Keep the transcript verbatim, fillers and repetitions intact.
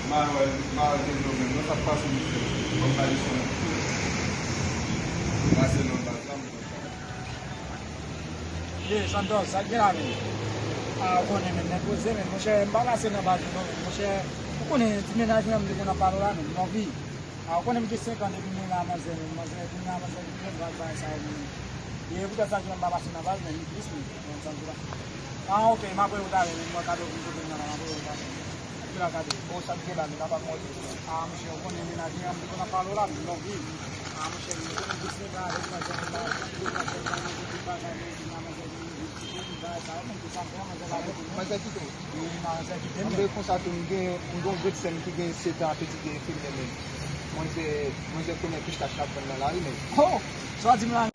M a wè, m a wè Pedro menm, non, sa k pase misye. Ban m gade son. Pase non, baz la, m kontan. Ye, Santos, sa k gen la menm? A, ou konnen menm, nèg poze menm, monchè, m pa pase nan baz non menm, monchè, ou konnen ti mennaj mwen, m te konn ap pale w la menm, Lòvi. A, ou konnen m gen senk an depi mwen la manzè menm, manzè, depi mwen la manzè, depi mwen baz bagay sa yo menm. E poutèt sa ke m pa pase nan baz menm, li tris menm, ou konprann sa m di la. A, oke, m ap voye w talè menm, mwen kado vin kote m nan la, m ap voye w talè. Ki la kado? O, sa k gen la menm, apa m wè. A, monchè, ou konnen mennaj mwen, m te konn ap pale w la menm, Lòvi. A, monchè, m te konn ap goumen avèk manzè, m pa, m pa, m pa, m pa, m pa, m pa, m pa, m pa, Manzè kite w. Wi, manzè kite m. Anben konsa tou, m gen, m gen yon grenn sè m ki gen sèt an, pitit li enfimyè menm. Manzè, manzè konnen pistach l ap vann nan lari menm. Ho! Sa w di m la?